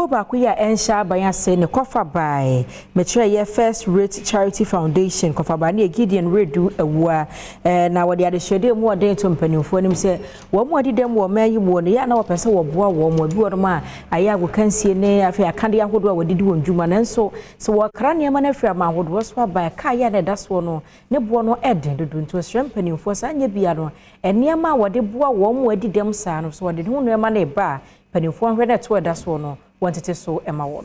Ekuo baako yi a ɛnhyɛ aban ase ne kɔfa bae mekyerɛ yɛ First Rate Charity Foundation kɔfa bae ne yɛ Gideon Redu Awua na wɔde adehyɛdeɛ mu ɔden to mpanimfoɔ anim sɛ wɔn mu adi dɛm wɔ ɔman yi mu no yɛ a na wɔpɛ sɛ wɔboa wɔn mu ebi wɔn a ayɛ agokansie ne afei akadeɛ ahodoɔ a wɔde di wɔn dwuma, nanso sɛ wɔkra nneɛma no afiri ama ahodoɔ so aba, ɛka yɛ a na ɛda soɔ no ne boɔ no ɛden dodo. Nti ɔsrɛ mpanimfoɔ saa nyɛ bia no nneɛma a wɔde boa wɔn mu adi dɛm saa no so wɔde ne ho nneɛma no ɛba a, mpanimfoɔ nhwɛ no ɛto ɛda soɔ no wɔntete so ma wɔn.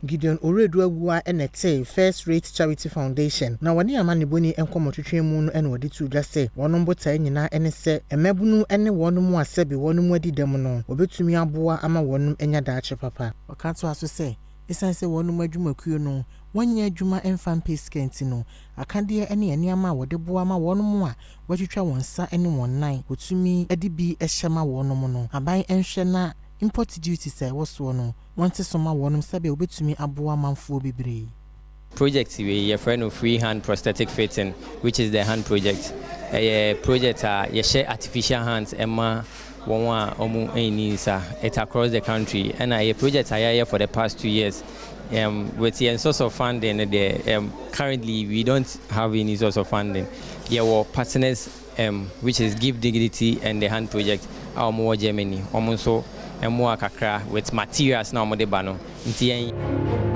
Gideon Oredu Awua na ɛtee First Rate Charity Foundation, na wɔne amanebɔni nkɔmmɔtwetwe mu no na wɔde to dwa sɛ wɔn botae nyinaa ne sɛ mmabunu ne wɔn mu a sɛbe wɔn mu adi dɛm no wɔbɛtumi aboa ama wɔn anya daakye papa. Ɔka toa so sɛ ɛsiane sɛ wɔn adwumakuo no wɔnyɛ adwuma mfa mpɛ sika nti no, akadeɛ ne nneɛma a wɔde boa ma wɔn mu a wɔatwitwa wɔn nsa ne wɔn nan wɔtumi de bi hyɛ ma wɔn no, aban nhwɛ na import duties a ɛwɔ soɔ no wɔnte so ma wɔnom sɛdeɛ wɔbɛtumi aboa amanfoɔ bebree. Project wei yɛfrɛ no Free Hand Prosthetic Fitting, which is the Hand Project. Ɛyɛ project a yɛhyɛ artificial hands ɛma wɔn a wɔn nni nsa. It's across the country, ɛna ɛyɛ project a yɛayɛ for the past 2 years. With yɛn source of funding no deɛ, currently we don't have any source of funding. Yɛwɔ partners, which is Give Dignity and the Hand Project a wɔn wɔ Germany. Wɔn nso mmoa kakra with materials na wɔde ba no, nti yɛn.